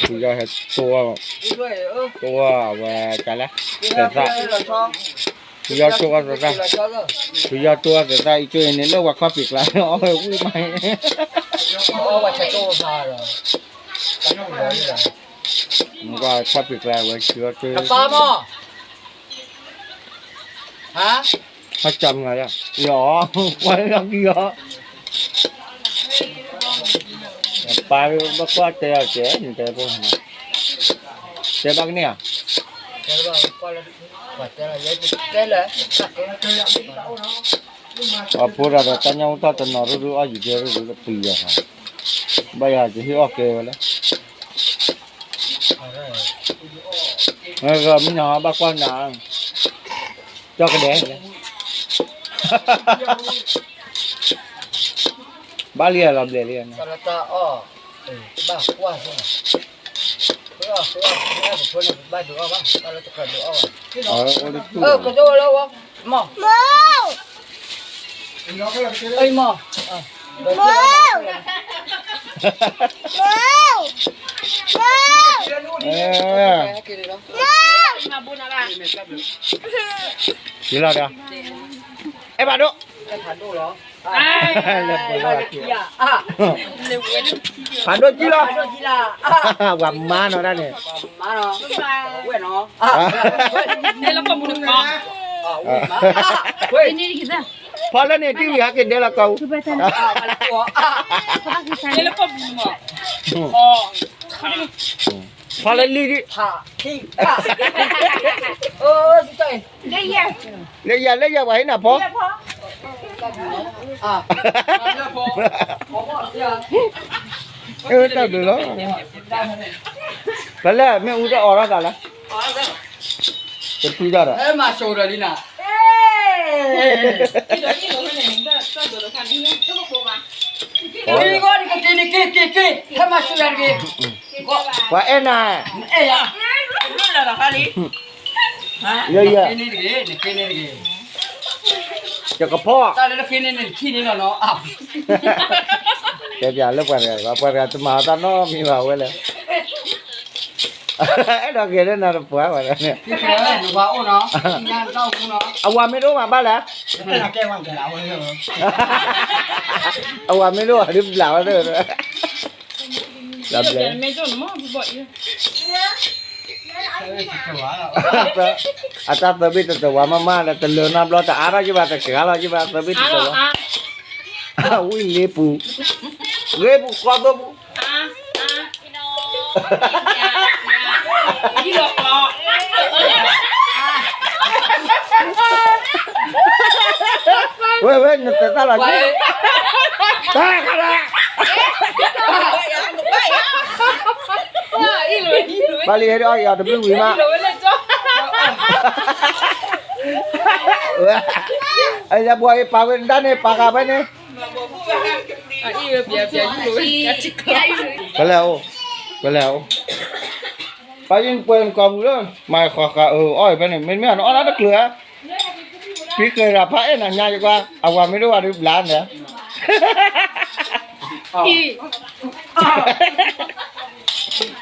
ဖုယီၢ်ဟဲတိၢ်, တိၢ်အဝဲကလဲၣ်, သဲးသၣ်, ဖုယီၢ်တိၢ်အသဲးသၣ်, ဖုယီၢ်တိၢ်အသဲးသၣ် အံၤကၠိအံၤန့ၣ်လၢဝဲခီၣ်ဖံးကျါန့ၣ် အီၣ်ဝဲဝံၣ်မး, မ့ၢ်ကွၢ်ခီၣ်ဖံးကျါဝဲဆံးအီၣ်ကၠိ, ဟါ, ဟါကၠီမုၢ်လီၤ, ယီၤ, ကွၢ်လီၤကံအီၤ, ပၢ်ဘၣ်ကွၢ်တဲအီၤကဲ, နတဲဖိ, တဲဘၣ်ကန့ၢ်ဧါ, တဲလၢ, တဲလၢ, အဖိဒၣ်ဒီးတၢ်ညၣ်အူထီၣ်တနီၤရူၢ်ရူၢ်အီၣ်ယံၤကဲရူၢ်ရူၢ်တပျံၤယၤ, ဘၣ်ယၤကဟ့ၣ်အီၣ်ကဲဝဲလၢ မ့ၢ်မနုၤဘၣ်ကွၢ်နၤ, ကၠီကဒဲး, ဘၣ်လံလီၤဘျဲၣ်လံ, ဘၣ်ကွၢ်, ဘၣ်ဒုးအီၣ်ဘၣ်, ဘၣ်လၢတကဒုးအီၣ်ဘၣ်, ကဒိလီၤဝဲ, မ့ၢ် ယလီၤဒီး, အဲၣ်ဖးဒိၣ်, ဖးဒိၣ်ကံလီၤ, ပှၤမါနီၤဒၣ်န့ၣ် ဖီလၢန့ၣ် တံၢ်ဝံၤဟဲက့ၤဒဲလီၤကီၢ်, ဖီလၢလံဒံး, လၢယၤလၢယၤပှၤဟ့ၣ်နၤဖီ, တၢ်ဘျုးလီၤ, ဖဲလဲၣ်မ့ၣ်အူတအီၣ်ထီၣ်သးလဲၣ်, တဖုတၢ်ဒီး ပှၤအဲၣ်နၤ, ယကဖီ, တဲပျးလၢပှၤတဂၤ, ပှၤတဂၤတမၤအီၤတၢ်နီတမံၤဘၣ်ဝဲလဲၣ်, အဲၣ်ဒိးကဲၤလၢနၤတပှၢ်ဘၣ်န့ၣ်, အဝၤမ့ၢ်တအိၣ်မးဘၣ်လဲၣ်, အဝၤမ့ၢ်တအိၣ်ဒုးဘျးဝဲသၢ, ဘျး အတၢ်သၢဘ့ၣ်တတဝါမးမးဒီး တလၢၤနီတဘျီ တအါထီၣ်က့ၤဘၣ် တကဂၤလီၤက့ၤဘၣ် သၢဘ့ၣ်တတဝါ, ဝံၣ်လ့ပူၤ, ဂ့ၢ်ပူၤ ကီသိပူၤ, ဝဲဝဲ နသဲးသၣ်လီၤက့ၤ, တၢ်ခါလၢ ဘၣ်လံ ဟဲဒၣ်အီၣ်ယၤတဘျုးဝံၤမး, အယဘွၤအံၤပာ်ဝဲဒၣ်န့ၣ် ပာ်ဃာ်ဖဲန့ၣ်, ပလဲၤအိၣ်, ပလဲၤအိၣ်, ပယင်းပှဲၤနကီၢ်ပူၤလၢ မၤဃီဃာ်အၢအီၣ်ဖဲန့ၣ် မ့တမ့ၢ်နအီၣ်ဒၣ်တကျၢၤဧါ, ဖံဃဲၤရၤဖးအဲၣ်နၤညါယကွၢ် အဝၤမ့ၢ်ဒိၣ်ဝဲဒုးဘျးန့ၣ်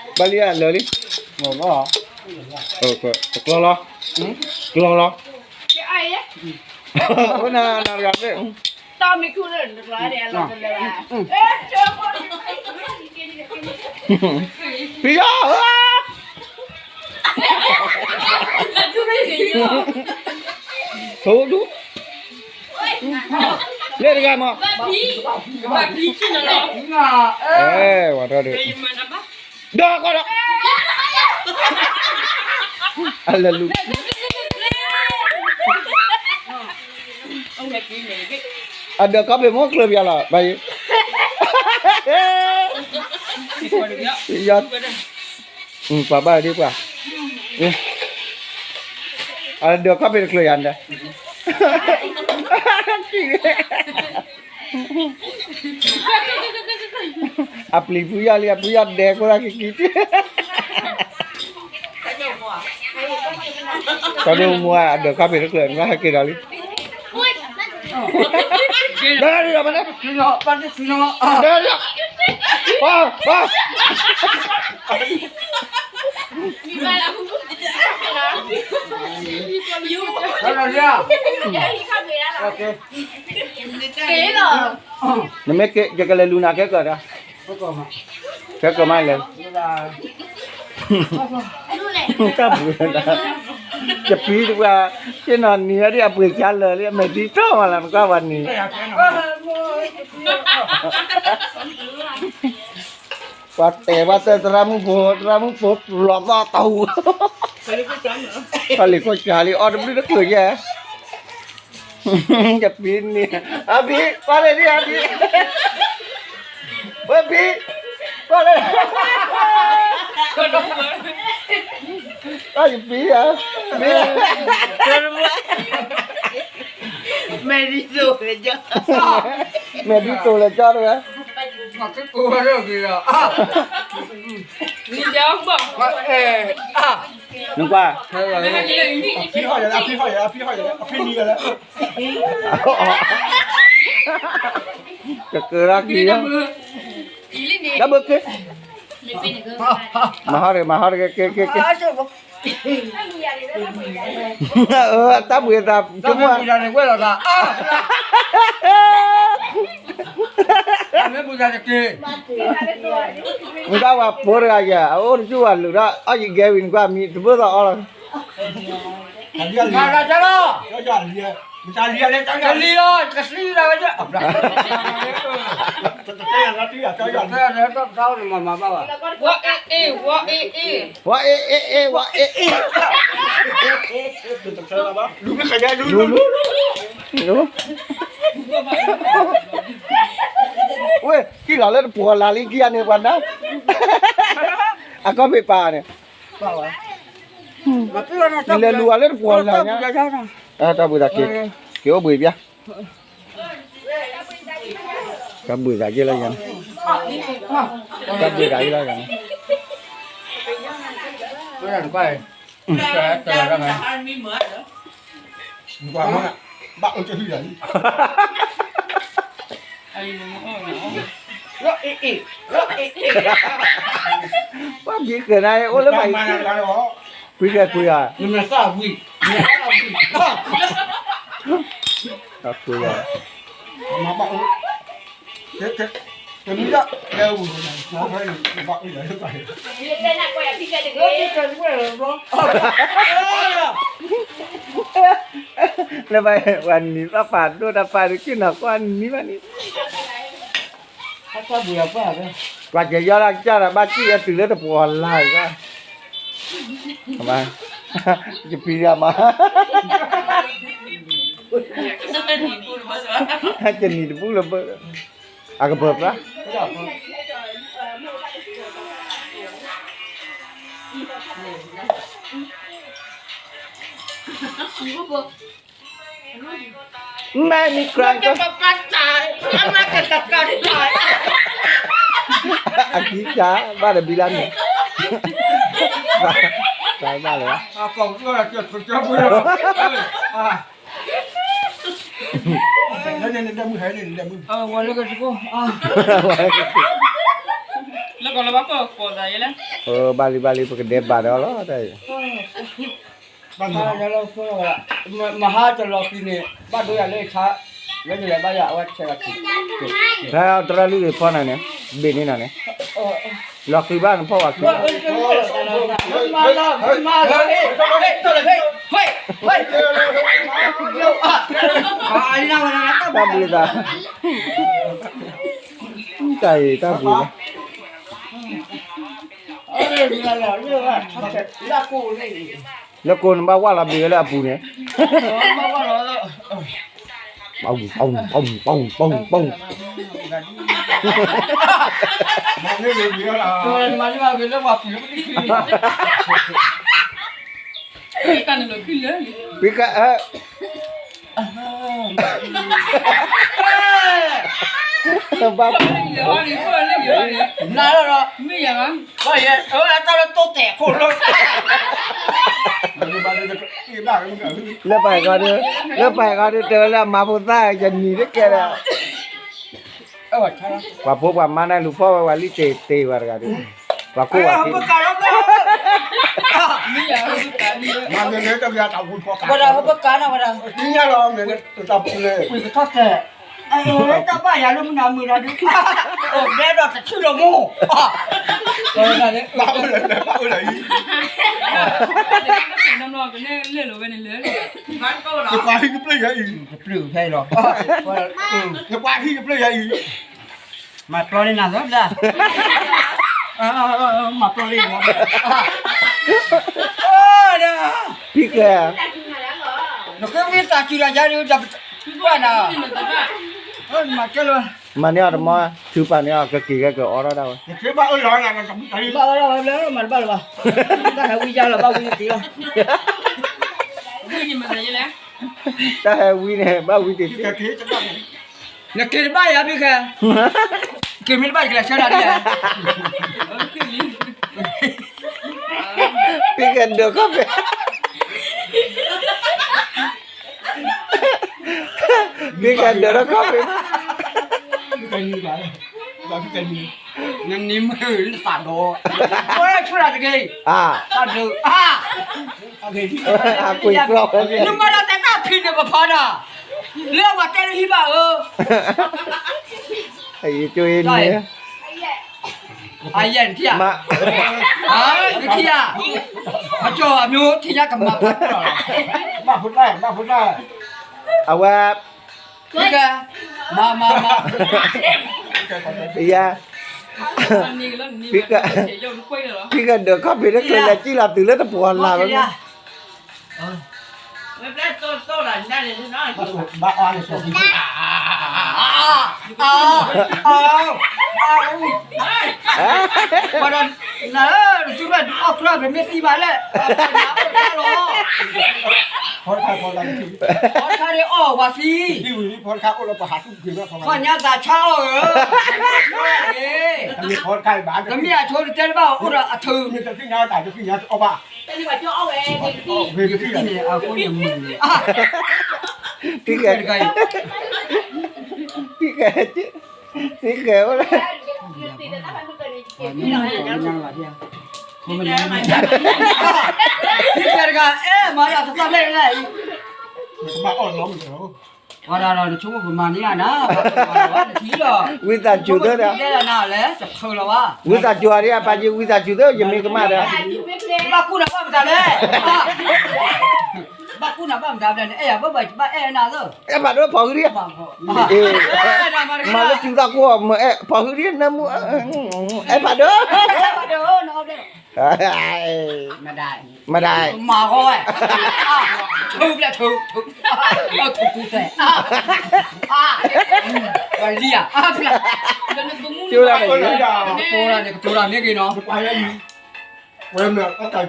ဘၣ်လံဧါ လၢာ်လံ, တကျီလီၤ, ကျီလီၤ, အိၣ်နၤနၤတဂၤမ့ၢ် ပယီၤဧၢ, ထိဒူ, လၢတဂၤမး, အဲ ဝၤထီၣ်ဒုး, ဒီးကီၢ်ဒီး, အလၢလူ, အဒၢးခီၣ်ဖံးမိၢ်ကျၢၤပျးလီၤ ဘၣ်ယံၤ, ပှၤဘၣ်ဒ်ပှၤ, အဒၢးခီၣ်ဖံးတကျၢၤယၤဒီး, အပျံၤဖုယီၢ်လံ အဖုယီၢ်ဒဲးခိၣ်သၣ်ကံကံ, ကီဒိၣ်မူအဒၢးခီၣ်ဖံးတကျၢၤ နဟဲက့ၤဒီးလံ, ဒီးဒီး, ပှၤ, ပှၤ, ပှၤ, ပှၤ, နမ့ၢ်က့ၤ ယကလဲၤလူၤနၤခဲကၢၤဒီး, ခဲကၢၤမးလဲၤ, တၢ်ပှ့ၤ, ယပံၤတပှၤ, ယနီၢ်နံၤအဒံးအပှ့ၤကါလၢာ်လံ အမဲာ်ဒ်တီၢ်မးလၢနကွၢ်ပှၤနံၤ, ပှၤတဲပှၤတဲသရၣ်မုၣ်ဖိ သရၣ်မုၣ်ဖိလီၤသီၣ်တဟူ, ပှၤလံၤခိၣ်စှၤလံအီၣ်တဘျုးတကျိၤယဲၢ် ယပံၤန့ၣ်, အဘံၤ ကွၢ်လၢဒ်အဘံၤ, ဝဲဘံၤ, ကွၢ်လၢ, ကွၢ်ယပံၤဧါ, ဘံၤ, မဲာ်ဒ်တိၢ်လၢကၠီ, မဲာ်ဒ်တိၢ်လၢကၠီတဝဲ, နကွၢ်, ကကရၢက့ၤ, တၢ်ဘၣ်က့ၤ, မၤဟီၣ်တဂ့ၤ မၤဟီၣ်တဂ့ၤ က့ၤ က့ၤ က့ၤ, တၢ်ဘှံးသး တၢ်ဘှံးသးန့ၣ်ဝဲလီၤသး, မ့ၢ်ဘှံးသးတက့ၢ်, နကွၢ်ဝဲဖိတဂၤယဲၢ် အအိၣ်တကၠူၢ်ဝဲလုာ်ဒီး အီၣ်ယံၤဂဲၤဝံၤ နကွၢ်မံၤတဘၣ်သးအီၣ်လီၤ, မၤသးလီၤ, တလံၤလီၤ ကသံဒၣ်ဝဲ, ဝဲအ့ၣ်အ့ၣ် ဝဲအ့ၣ်အ့ၣ်, ဝဲအ့ၣ်အ့ၣ်, လူၤ, လူၤ, လူၤ, ဝဲ ကံၣ်လီၤလၢတပှီၤလၢ်လံ ကံၣ်အန့ၣ်ပှၤနါ, အကီၢ်ဖံးပာ်န့ၣ်, လဲၤလူၤအီၤလၢတပှီၤလၢ်ညါ, တၢ်ဘှံးသးက့ၤ, က့ၤအိၣ်ဘှံးပျါ, တၢ်ဘှံးသးက့ၤလၢယၤ, တၢ်ဘှံးသးက့ၤလၢယၤန့ၣ်, ဘၣ်အၢကဟံၣ်လီၤလံ ပှၤဘံဃဲၤနၤအိၣ်လၢပှၤအံၤ, ပှၤဃဲၤကွံာ်ဧါ, ကွံာ်ဧါ, တမံၤဒၣ်, လၢပှၤနံၤသးပာ်ဒိၣ်တၢ်ပာ်ဒုးက့ၤနီၢ်ကွၢ်နံၤဘၣ်န့ၣ် ပှၤကယီတၢ်ကစၢ်ဒီးဘၣ်စံၣ်အတုၤလၢတပှီၤလၢ်အံၤဘၣ်, ယပံၤဒၣ်မး, ကနံၤတဘူၣ်လၢဘၢ, အကပၢၤပျၢ် မဲာ်နံၤကြၢ်ကၢ်, အကံၢ်ကၢ် ဘၣ်ဒီးဘံလၢန့ၣ်, ဘၣ်လၢၤ, လၢကစကိ, လၢကလၢဘၣ်ကိးကိးသးယဲလဲၣ်, ဘၣ်လံဘၣ်လံ ပကဒဲးဘၣ်ဒီးလီၤ, မဟါတလီၤဃံၤန့ၣ် ဘၣ်ဒိယၤလၢဆါ, လၢယလဲၤဘၣ်ယၤအဝဲဆဲးလီၤဃံၤ, ဖဲသရၣ်လုၢ်ဂ့ၤဖီနၤန့ၣ်, ဘ့ၣ်န့ၢ်နၤန့ၣ်, လီၤဃံၤဘၣ်နဖီၣ်ဝဲဃံၤ, တၢ်ဘှံးသး, တၢ်အံၤတၢ်ဘှံးသး လၢကိးနဘၣ်ဝၣ်လီၤဘ့ၣ်ဝဲလၢအပူၤန့ၣ်, ပူၤ ပူၤ ပူၤ ပူၤ ပူၤ ပက, ဘၣ်, နၤလီၤ, မ့ၢ်ယၤ, ဘၣ်ယဲအတၢ်လၢတိၢ်တဲာ်ခိၣ်လီၤ, လၢပှၤဂီၤဒီး, လၢပှၤဂီၤဒီး တဲဝဲလၢအမၤဖိသၣ် ယနံၤတကဲဒီး ပှၤဖိပှၤမါန့ၣ် လူၤဖီၣ်ဝဲပှၤလံတ့ၢ်တ့ၢ်ဝဲတဂၤဒီး, ပှၤကိးဝဲ, မ့ၢ်ယၤ မၤမ့ၢ်လၢတၢ်ဝံၤတၢ်ဝံၤဖီကါ ဝဲဒၣ်ဟိပကါနၤဝဲဒၣ် သ့ၣ်ညါလီၤ မ့ၢ်လၢတၢ်ပူၤလဲၣ် ပှ့ၤကထီၣ်တဲာ် အဲ တၢ်ဘၣ်ယၤလၢမုၢ်နၤမုၢ်နၤဒုး အိၣ်ဘဲဒီးတထံၣ်လီၤမူ ဘၣ်အိၣ်လၢ ဘၣ်အိၣ်လၢအံၤ နပှၤဟံၣ်ကပျဲၢ်ယၤအံၤ ကပျဲၢ်ဖဲလီၤ နပှၤဟံၣ်ကပျဲၢ်ယၤအံၤ မၤပျီလံနၤလီၤဘျါ မၤပျီလံနၤ ဖံကဲ နကဝံသးစူၤဒီးယၤဒုး ဒီးပှၢ်နၤ မၤကဲလၢ မၤန့ၢ်အီၤတမီၤ ထုပာ်န့ၢ်အီၤ ကက့ၤကဲက့ၤအီထီၣ်ဒၣ်ဝဲ ဘၣ်အီၣ်လီၤ ဘၣ်အီၣ်လီၤ မၤတဘၣ်လၢၤဘၣ် ဘၣ်ဟဲဝံယါလီၤ ဘၣ်ဝံနသ့လီၤ တၢ်ဟဲဝံန့ၣ် ဘၣ်ဝံတသ့ နက့ၤတဘၣ်ယၤဖံကဲ က့ၤမ့ၢ်တဘၣ်ယကလဲၤဆှၢနၤဒ်လဲၣ် ဖံကဲဒိးခီၣ်ဖံး ဖံကဲဒိးထီၣ်ခီၣ်ဖံး နနံၤမုာ်နသးဒီး ဝဲဆူၣ်တၢ်တဂ့ၤ အါ တၢ်ဒုး အါ အကွံာ်ကြီ နမၤဒီးတဲတၢ်ဖံးန့ၣ်ပဖီဒီး လၢအဝဲတဲလၢဟံၣ်ဘၣ်ဧၢ ယကၠိအံၤန့ၣ် အယဲၢ်နထံၣ်ဧါ နထံၣ်ဧါ အကၠီအမျိုးထံၣ်ညါကမၤဖးတၢ်လီၤ ဘၣ်ဖိတၢ် ဘၣ်ဖိတၢ် အဝဲ မၤ မၤ မၤ ယၤ ဖံကဲ ဖံကဲဒိးခီၣ်ဖံးတချုးလဲၤကံၣ်လီၤတုၤလၢတပှီၤလၢ်ဝဲ ဘၣ်အီၤန့ၣ် ပှၤဒီး နသုဘၣ်ဒုးအီၣ်ကြၢး ပမ့ၢ်သံဘၣ်လဲၣ် ဖီတခါ ဖီတခါ ဖီတခါန့ၣ်အီၣ်ဝဲသံ ဖီတခါအိၣ်လၢပှၤဟးတူၢ်ကွံာ်ဘၣ် ခီၣ်ညါသးဆါအီၣ်ဧၢ ဖီတခါဘၣ် ကမ့ၢ်အဆိတတဲတဘၣ်အိၣ်ဒီးအထုး မ့ၢ်တသ့ၣ်ညါတၢ်တသ့ၣ်ညါအီၣ်ဘၣ် ဝဲကသံၣ်န့ၣ် အဃိန့ၣ်မုာ်န့ၣ် ဖံကဲ ဖံကဲ ဖံကဲအိၣ်လၢ ဖံကဲတဂၤ အဲ မၤဒီးသးသၣ်ဖျၢၣ်လၢအံၤ မၤအီၣ်လီၤမး ဝဲဒၣ်ဒီးနဆိကမိၣ်ပမၤန့ၢ်ဧါနၤ နထံၣ်လီၤ ဝံသးစူၤသၢဒီး လဲၣ်နၤလဲၣ် တဖုလီၤဘၣ် ဝံသးစူၤအီၤဒ်အပာ်က့ၤ ဝံသးစူၤသၢ ယမ့ၢ်ကမၣ်ဒီး ဘၣ်ကူၣ်နၤဘၣ်မတၤလဲၣ် ဘၣ်ကူၣ်နၤဘၣ်မတၤလဲၣ် နအဲၣ်ယၤဘၣ်ဘၣ်အဲၣ်နၤသၢ အဲၣ်ဖးဒိၣ်ဖီဂုၢ်ဒံး မၤလၢတူၢ်သးကိးမၤအဲၣ်ဖီဂုၢ်ဒံး နၢမူ အဲၣ်ဖးဒိၣ် မဒၣ် မၤဂီၤဝဲ ထုးဘျဲၣ်ထုး ထုးပူၤတဲ ဝဲလံဧါ ကတိၤတၢ်န့ၣ် ကတိၤတၢ်မ့ၢ်ဂ့ၤနီၤ ဝဲမ့ၢ်အတၢ် မၤ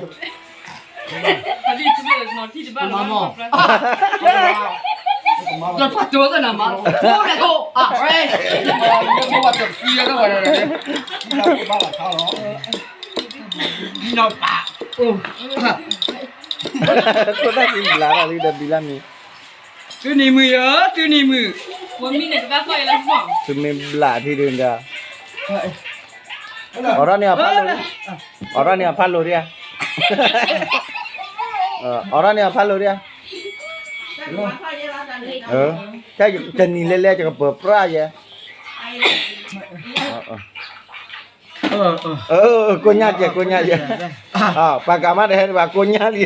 မီၢ် ဒီးပှၤတိၤသနၤမး ထိးလဲၤထိး အဝဲ ဘၣ်တဖံးလီၤ ဘၣ်လီၤ နီၢ်ပၢ် ခိၣ်တၢ်ကံဘျးတၢ်လံဒီးဘံလၢမံၤ သုနံၤမုာ်ယၤ သုနံၤမုာ် သုမ့ၢ်ဘျးထံဒုးဒီး အိးထီၣ်န့ၢ်အဖးလိၤ အိးထီၣ်န့ၢ်အဖးလိၤဒံးဧါ အိးထီၣ်န့ၢ်အဖးလိၤဒံးဧါ တနံၤလဲၤလဲၤ ယကပၢၤပြးယဲ ကိးညါကဲ ကိးညါယဲ ပှၤကၤမးတဟဲဒံးဘၣ် ကိးညါလံ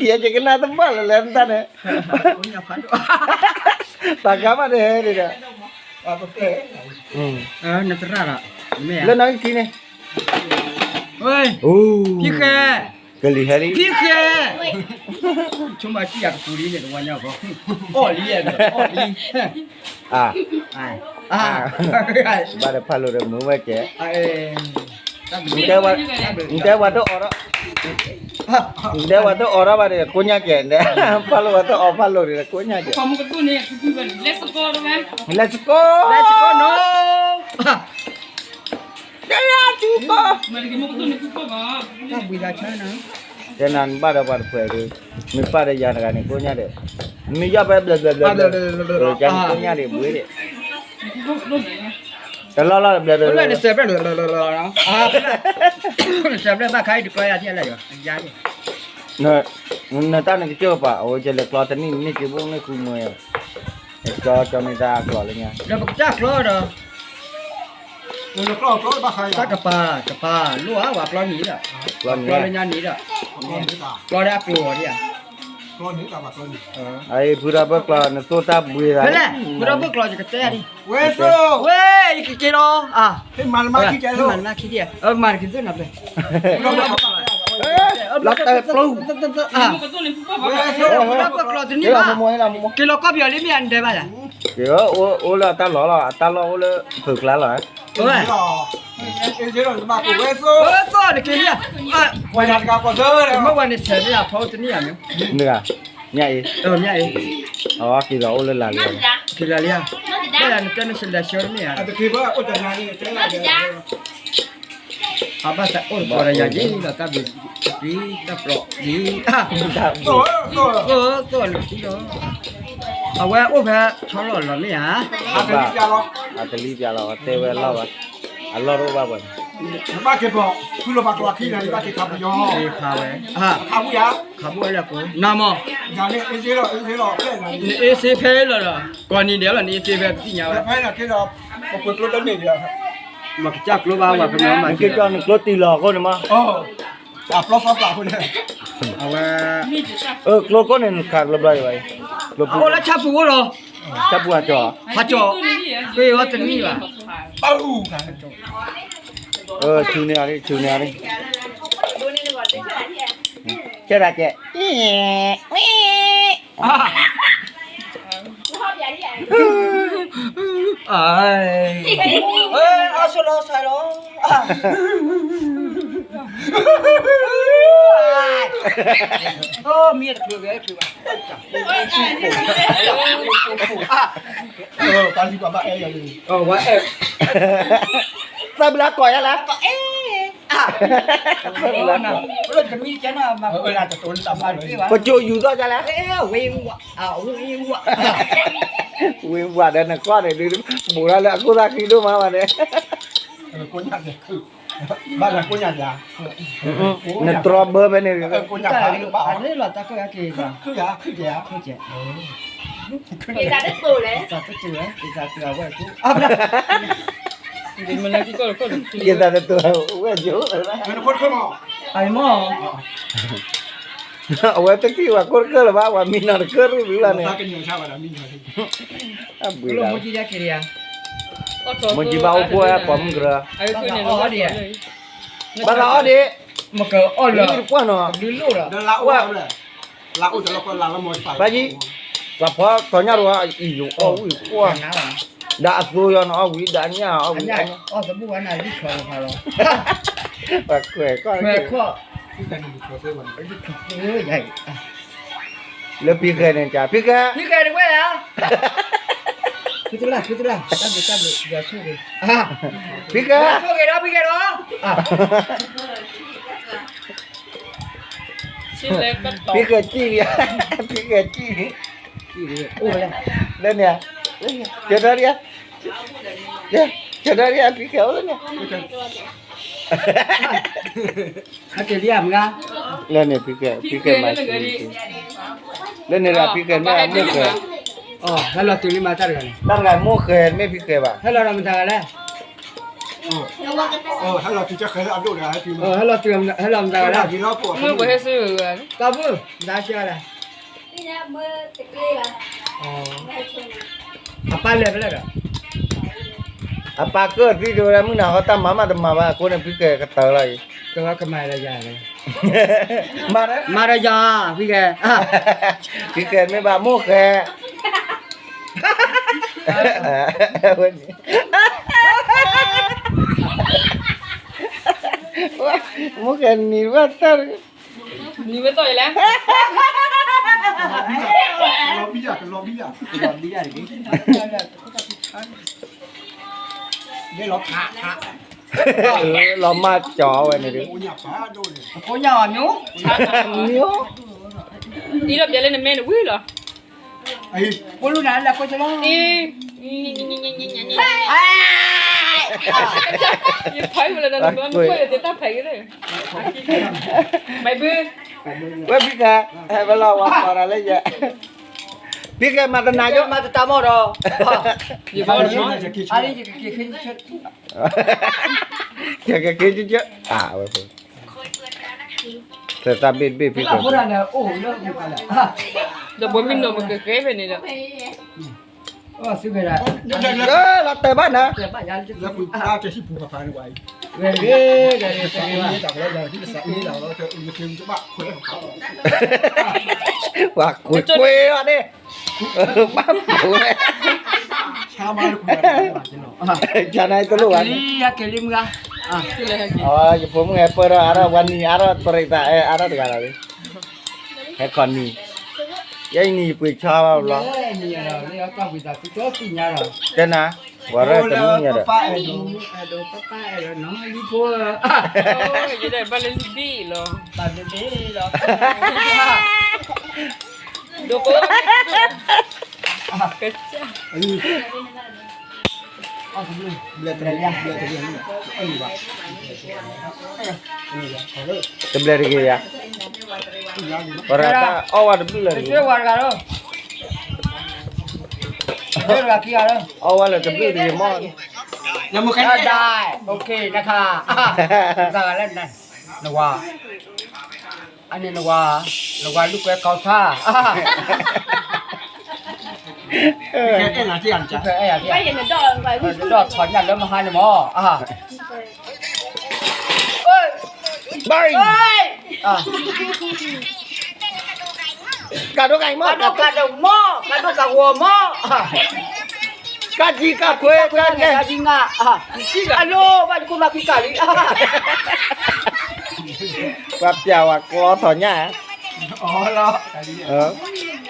ယဲယကနၣ်တဘၣ်လၢၤလဲၣ်တၢ်န့ၣ် ပှၤကၤမးတဟဲဒံးဒီး လၢနီၢ်ကံၢ်န့ၣ် ဖံဃဲ ကလံၤဟဲလံ ဖံဃဲ ဆိကမိၣ်ကံၣ်ယၤကပူၤလံန့ၣ် တဝါညါကီ အီၣ်လံ အီၣ်လံ ဘၣ်ဒီးဖးလိၤဒီးမုာ်ဝဲကဲ နတဲဝဲတအိးထီၣ် နတဲဝဲတအိးထီၣ်ဘၣ်ဒီး ကိးညါကဲ နတဲ ဖးလိၤဝဲတအိးဖးလိၤဒီး ကိးညါကဲ လဲၤစကိ လဲၤစကိ တဲနၤဘၣ်ဒီးပှၤတဖုဒီး မ့ၢ်ပၢ်ဒီးယၤတဂၤန့ၣ် ကိးညါဒီး မ့ၢ်ယီၢ်ဖဲဘျဲၣ်ဘျဲၣ်ဘျဲၣ်ဘျဲၣ် ကကိးညါဒီး ဘှ့ဒီး တလီၢ်လီၢ်ဘျဲၣ်ဘျဲၣ်, နစဲးဘျဲၣ်ဘၣ်ခါအံၤတကျီယၤထံၣ်လဲၣ်ယၤ, နတၢ်နကစၢၢ်ပာ် အဝဲကလဲၤကျီတနံၣ်န့ၣ်က့ၤဘိၣ်န့ၣ်ဃုမွဲ, ကၠီကၠီမ့ၢ်တၢ်ကျီလၢညါ, ဒီးပကစၢ်ကျီဒီး တၢ်ကပၤ ကပၤလိၣ်ဧါ ပှၤကျီနံၤဒီး, ပှၤကျီလၢညါနံၤဒီး, ကျီလၢအကျိၤအီၤဒ်ဧါ, ဖုဒီဘၢၣ်ကျီ နသိၣ်တၢ်ဘှံးသး, ဖဲလဲၣ် ဖုဒီဘၢၣ်ကျီ ယကတဲဒ်, ဝဲ ယကက့ၤလီၤ, မၤနမၤခံဒ်, မၤနမၤခံဒ်, မၤနက့ၤသိၣ်နၤဖဲ, လီၤတဲပျူ, ဖုဒီဘၢၣ်ကျီတနံၣ်ဘၣ်, က့ၤလီၤကီၢ်ပယီၤလံမ့ၢ်အနဒဲးဘၣ်ယၤ, အိၣ်လၢအတၢ်လီၢ်လီၤ အတၢ်လီၢ်အိၣ်လၢဖုးကျါလီၤ, ဝဲသိၣ်နက့ၤလံ, မ့ၢ်ဝဲန့ၣ်ဆဲးန့ၣ်ယၤဖီတနံၣ်ယၤမ့ၢ်, မ့ၢ်အံၤ, မ့ၢ်အံၤ, အက့ၤလီၤအိၣ်လၢလၢ်လံ, က့ၤလၢလံဧါ, ဘၣ်ယၤနတဲနဆဲးလဲၤဆှၢတမ့ၢ်ဧါ, အဘၣ်သးအိၣ်တပီၤဒီးယၤယ့ၣ်ဒီးတၢ်ဘျုး, တၢ်ပျီဒ်, သိၣ်နက့ၤလီၤ, အဝဲအိၣ်ဖဲဆီလီၤလီၤမ့ၢ်ဧါ, အတလံပျါလီၤ တဲဝဲအလီၢ်ဘၣ်, အလီၢ်တအိၣ်ဘၣ်ပှၤန့ၣ်, ဘၣ်က့ၤပီၤ, ဖုလီၤဘၣ်ကျီခံနၤ ယဘၣ်က့ၤခးပယီၤ, ခးဝဲ, ခးဘူၣ်ယၤ, ခးဘူၣ်ဝဲလၢကိး, နမီၤ, နအ့စ့ဖဲလီၤဒီး, ကီၢ်နံၤဒဲးလီၤ နအ့စ့ဖဲပသ့ၣ်ညါဝဲ, ဖဲလီၤက့ၤဒီး, ပပှ့ၤကျိတန့ၢ်ဒီး, မ့ၢ်ကစၢ်ကျိဘၣ်ဝဲကမီၤမး, နက့ၤကီၢ်နကျိတံၢ်လီၤအဃိန့ၣ်မး, အပျီသီပျီအဃိန့ၣ်, အဝဲ, အကျိကိးန့ၣ်နခးကျိဘျီအံၤဘၣ်, အိၣ်လၢဆၣ်ပူၤအိၣ်လီၤ, ဆၣ်ပူၤဟးကၠီၣ်, ဟးကၠီၣ်, ဃ့ဝဲတနံၣ်ဘၣ်, ဆူန့ၢ်အီၤ, ဆူန့ၢ်အီၤ, ကဲဒၣ်ကဲ, အဆိလီၤစၢ်လီၤ, မ့ၢ်တချုးဂဲၤချုးဘၣ်, ပှၤလံၤပှၤဘၣ်အဲၣ်ယၤ, ဝဲအဲၣ်, သးဘျါကီးယၤလၢ, ပကၠိယူၤသီၣ်ယၤလၢ, ဝ့ၢ်ဝးဒီးနကွၢ်န့ၣ်ဒုး, ဘူးလၢလၢအခိၣ်သၣ်ခံဒိၣ်မးဘၣ်န့ၣ်, နတြီဘၢဖဲန့ၣ်, ယသးတတိၤဝဲကၠိ, အဝဲတထံၣ်ဝဲခိၣ်တကၢၢ်လၢၤဘၣ် ပှၤမံနီၤတကၢၢ်ရူၢ်ရူၢ်လီၤန့ၣ်, အဘှံးလီၤ, မုၢ်ကံဘၣ်အိၣ်ဖှိၣ်ဝဲပိာ်မုၣ်ကရၢ, ဘၣ်သးအီၣ်ဒံး, မ့ၢ်တပှၢ်နီၤ, ဘၣ်ယံၤ, ပှၤဖီထီၣ်ညၣ်တဝါအံၤယိၤအီၣ်ဝံၤကွၢ်, ဒီးအသိယီၤနအီၣ်ဝံၤ ဒီးအညၣ်အီၣ်ဝံၤ, ပှၤခွဲးခီၣ်, လၢဖံဃဲန့ၣ် ဖံဃဲ, ဖံဃဲတဝဲဧါ, ဖံဃဲ, ဖံဃဲ, ဖံဃဲ, ဖံဃဲ, ဖံဃဲကံၣ်လံ, ဖံဃဲကံၣ်လံ, လၢန့ၣ်, ကထီၣ်ဒံး, ကထီၣ်ဒံး ဖံဃဲအိၣ်လၢန့ၣ်, လၢန့ၣ်ဖံဃဲ, ဖံဃဲမၤ, လၢန့ၣ်ဒီးဖံဃဲမ့ၢ်မိၢ်ဃဲ, ဟဲလီၤတုၤလံမးတၢ်တဂၤန့ၣ်, တၢ်တဂၤမိၢ်ဃဲမ့ၢ်ဖံဃဲဘၣ်, ဟဲလီၤမတၤဂၤလဲၣ်, ဟဲလီၤတုၤ, ဟဲလီၤမတၤဂၤလဲၣ်, တၢ်ဘုၣ်, တၢ်ဆါလဲၣ်, အပၢ်လဲၤဖဲလဲၣ်ဒီး, အပၢ်ကၢၢ်သံတဝဲဒၣ် မုၢ်နၤဟီတၢ်မၤမးတမၤဘၣ် အဃိန့ၣ် ဖံဃဲကတၢၢ်လီၤအံၤ, ကမၤလၢယၤ, မၤဒီးယၤ, ဖံဃဲ, ဖံဃဲမ့ၢ်ဘၣ်မိၢ်ဃဲ, မိၢ်ဃဲနံၤဘၣ်တၢ် နံၤဝဲသီၣ်အံၤလဲၣ်, လီၤမၢ်ကၠီဝဲန့ၣ်ဒုး, ကိးညါအီၤမျိုး, မျိုး, အံၤလီၤပျဲလၢနမဲနဝံၤလီၤ, ပလူနၤလၢကိးကလီ, အံၤ, ယဖဲမလဲၣ်ဒီး နကွၢ်ယတၢ်ဖဲက့ၤန့ၣ်, ဝဲဖံကဲ, ဝဲလီၤဝါကီးတၢ်လၢယဲ, ဖံကဲမၤတနၤယိ မၤတတၢ်မီၢ်ဒီး, ယကက့ၤ, ယကက့ၤ, အဝဲဖိ, သတၢ်ဘ့ၣ်တဘ့ၣ်ဖံကဲ, ဒီးဘိမ့ၢ်နီၤမ့ၢ်ကကဲဖဲန့ၣ်ဒီး လီၤတဲာ်ဘၣ်နၤ, ပှၤကွ့ကွ့အီၤန့ၣ်, ဘၣ်ပူၤဝဲ, ကနတလိၣ်ဘၣ်, ယဖိမုၣ်ဟဲပၢၢ်ဒီးအါထီၣ် ပှၤနံၤအါထီၣ်ပရံးသးအဲၣ်အါထီၣ်တဂၤလီၤ, ဟဲခီနံၤ, ယဲအံၤနံၤယပှ့ၤဆီဘၣ်ဘျီ, တဲနၤ, ပှၤရၢၢ်တမုၢ်ညါဒီး ဘၣ်လၢလံဘ့ၣ်လီၤ, ဒိၣ်ကိ, တဘျဲၣ်တဂ့ၤယၤ, ပှၤတၢ်အီၣ်ဝဲတဘျုးလၢၤတဂ့ၤ, အီၣ်ဝဲလၢတဘျုးတဂ့ၤမီၢ်, နဝၤ, အန့ၣ်နဝၤ, နဝၤလူၢ်ကွဲကီၢ်ဆၣ်, ဒီးထီၣ်ညၣ်လၢမဟါန့ၣ်မီၢ်, ဘၣ်, ကးဒိၣ်ကးအံၤမီၢ်, ကးဒိၣ်ကးဒိၣ်မီၢ်, ကးဒိၣ်ကးဂီၤမီၢ်, ကးကံကးခွဲ, ကးကံကး, အလိၣ်ဘၣ်တခိၣ်မၤခံကးလံ, ပှၤပျးဝဲကျီထီၣ်ညၣ်,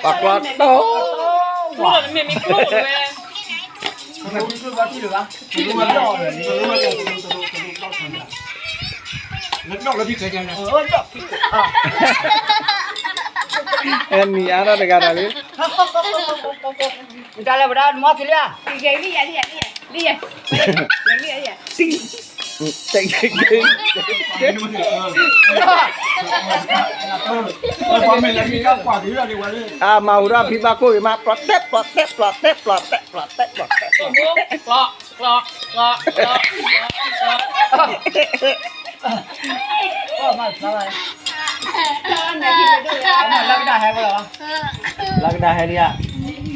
ပှၤကျီတီ, မ့ၢ်မ့ၢ်ကျိၣ်ဝဲ အဲနံၤအါထီၣ်တဂၤဒီးလံ, မတၤလဲၣ်ဝဲဒၣ်မီၢ်သ့လံဧါ, အမၤဟူးဒီးဖံဘၣ်ခိၣ်ဂ့ၤမး, ပျီၣ်တဲာ်ပျီၣ်တဲာ်ပျီၣ်တဲာ်ပျီၣ်တဲာ်ပျီၣ်တဲာ်ပျီၣ်တဲာ်ပျီၣ်တဲာ်, လၢကဒၣ်ဟဲလံဧ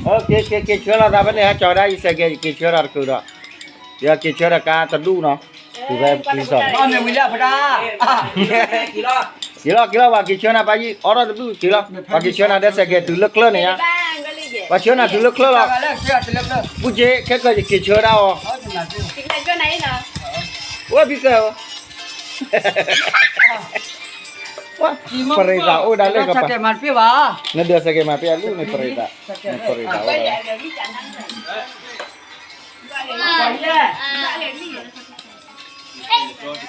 ါ, က့ၤက့ၤက့ၤဆှၢလီၤသးဖဲန့ၣ် ဟဲကၠီၤဝဲဒၣ်ယစဲးကဲး ယက့ၤဆှၢဒီးတကုာ်ဒီး, ယက့ၤဆှၢဒီးကါတဒူၣ်နီၤ, တုၤဖဲပလံၤစီၤန့ၣ်, က့ၤလီၤက့ၤလီၤ ပှၤက့ၤဆှၢနၤပၢ်ယံၤ အိးထီၣ်တဒူၣ်က့ၤလီၤ, ပှၤက့ၤဆှၢနၤဒီးစဲးကဲးတုၤလၢကျၢၢ်န့ၣ်ဧါ, ပှၤဆှၢနၤတုၤလၢကျၢၢ်လီၤ, ပူၤက့ၤခဲကၢၤယက့ၤဆှၢဒၣ်အီၤ, ဝဲဖံကၢၤဧၢ, ပရံးသးအိၣ်ဒၣ်လဲာ်ကပၤ, နဒၢးစဲးကဲးမၤပ့အလူၢ်န့ၣ် ပရံးသး, နပရံးသးအိၣ်ဒၣ်လဲာ် မ့ၢ်, မ့ၢ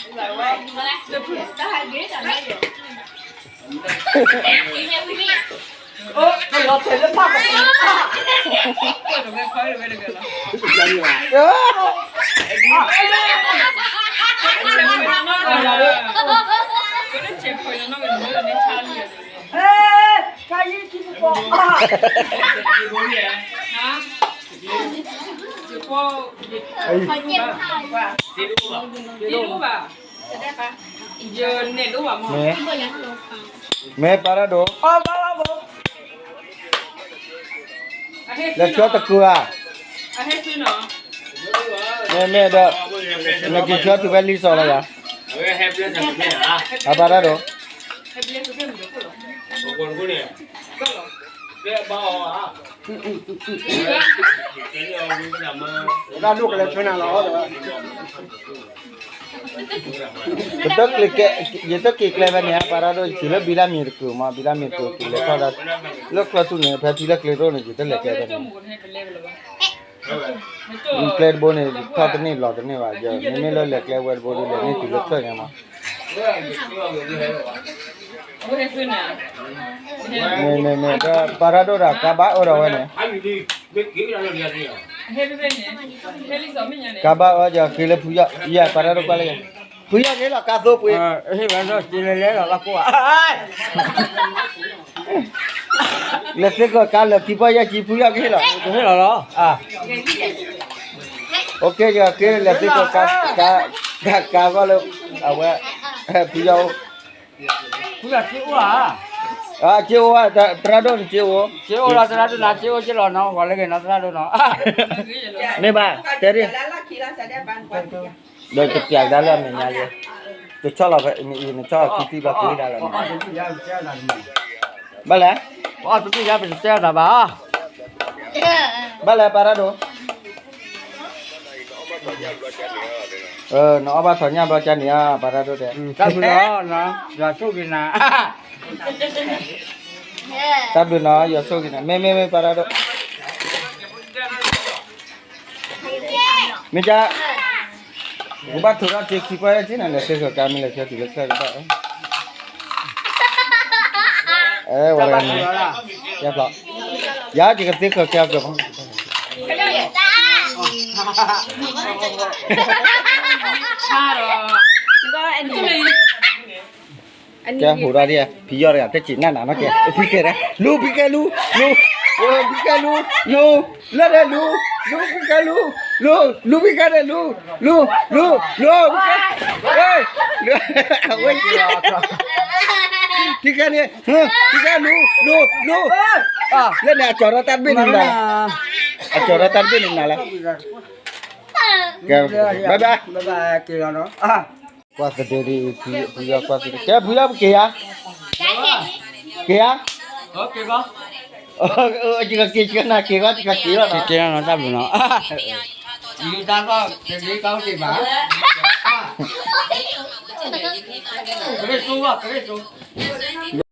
်ပာ်ရၢ်ဒိၣ်, လဲၤဆှၢတကုာ်ဧါ, မ့ၢ်မ့ၢ်ဒီး, နက့ၤဆှၢတုၤဖဲလံာ်စီၤလီၤယၤ, အပာ်ရၢ်ဒိၣ် တၢ်ဒိၣ်ကလဲၤဆှၢနၤလီၤ, ပတကျဲးကဲ, ယတကျဲးကျဲဖဲန့ၣ် ပာ်ရၢ်ဒိၣ် ယတုၤလၢဘံလၢမံၤတကုာ်မး, ဘံလၢမံၤတကုာ် ကလဲၤထီၣ်ဒီး, လၢချၢသူန့ၣ် ဖဲထံလၢကျဲတအိၣ်န့ၣ် ယတလဲၤကျဲဖဲန့ၣ်, ကျဲတဘိန့ၣ် ထီၣ်တန့ၢ်လီၤတန့ၢ်ဘၣ်, မ့မ့ၢ်လၢလဲၤကျဲဝဲတဘိဒီး လဲၤန့ၢ်တုၤလၢချၢန့ၣ်မး. မ့မ့မ့ ဒီးပၢ်ရၣ်ဒိၣ်ဒီး ကါဘၣ်အၢဒီးဝဲန့ၣ်, ကါဘၣ်အၢ ယက့ၤလၢဖုယီၢ် ယၤပၢ်ရၣ်ဒိၣ်ကွၢ်လၢယၤ, ဖုယီၢ်ကဟ့ၣ်လီၤကါသိပှ့ၤ, ဟ့ၣ်ဝဲဒီးက့ၤလဲၤလဲၤလီၤလၢကိးဧါ, လဲၤသ့ကီၢ်ကါလၢခံပီၢ်ယဲၢ်ကံ ဖုယီၢ်ကဟ့ၣ်လီၤ, ကဟ့ၣ်လီၤလီၤ, အိၣ်က့ၤ ယက့ၤလဲၤသ့ကီၢ်ကါ, ကါဂီၢ်လၢ အဝဲ ဖုယီၢ်အိၣ်, ဖုယီၢ်က့အိၣ်ဧါ, က့အိၣ်ဧါ, သရၣ်ဒိၣ်န့ၣ်က့အိၣ်, က့အိၣ်လီၤ သရၣ်ဒိၣ်နီၤ က့အိၣ်က့လီၤနီၤ ဂီၤလၢဂ့ၤနီၤ သရၣ်ဒိၣ်နီၤ, မ့ၢ်ဘၣ် တဲဒ် ဒီးတပျးကဒါလၢအမဲာ်ညါယဲ, တဆီၣ်လီၤဖဲအံၤ နဆီၣ်လီၤခံသံဘျီက့ၤဒၣ်လီၤ, ဘၣ်လဲၣ်, ပတတဲအသးဘၣ်, ဘၣ်လဲၣ်ပၢ်ရၣ်ဒိၣ်, နအီၣ်ဘၣ်ထီၣ်ညၣ်ဘျီကန့ၣ်ဧါ ပၢ်ရၣ်ဒိၣ်တဲ, တၢ်ဘျုးလီၤ, ယွၤဆိၣ်ဂ့ၤနၤ, တၢ်ဘျုးနီၤ ယွၤဆိၣ်ဂ့ၤနၤ မ့မ့မ့ၢ်ပၢ်ရၣ်ဒိၣ် မ့ၢ်ကါ, ကဘၣ်ထိးထီၣ်က့ၤခံပီၢ်ယဲၢ်ကံန့ၣ် လဲၤသ့ဃၢၤကါမ့ၢ်လဲၤဆၢတုၤလၢချၢကဘၣ်, ဝဲတဂၤန့ၣ်, ယါဖျိ, ယါယကသ့ဃၢၤကါကဘၣ်, ကဲဟူးထီၣ်ဒ်, ဖံယီၢ်တဂၤ တစံးနၢ်နၤနီတကဲး, ဖံကဲဒၣ်, လူၤဖံကဲလူၤ, လူၤ, ဖံကဲလူၤ, လူၤ, လူၤ, လူၤဖံကဲဒၣ်လူၤ, လူၤ, လူၤ, လူၤ, ဖံကဲ, ဝဲ, ဖံကဲန့ၣ်, ဖံကဲလူၤ, လူၤ, လူၤ, လၢန့ၣ် အကၠီၤထီၣ်တၢ်တဘ့ၣ်န့ၣ်နၤ, အကၠီၤထီၣ်တၢ်တဘ့ၣ်န့ၣ်နၤလၢ, ကဲ, bye bye, ကွၢ်သဒ့ဒ်အံၤ, ဖံယီၢ်ကွၢ်သဒ့, ကဲဖံယီၢ်ပက့ၤဧါ, က့ၤဧါ, ယကက့ၤဆှၢနၤက့ၤဂီၢ် ယကက့ၤလီၤနီၤ, က့ၤလီၤနီၤ တၢ်ဘျုးနီၤ, ယူၤတၢ်လီၢ်တဒ့ကီၢ်က့ၤဘၣ်, ကရ့ၣ်စိဘၣ် ကရ့ၣ်စိ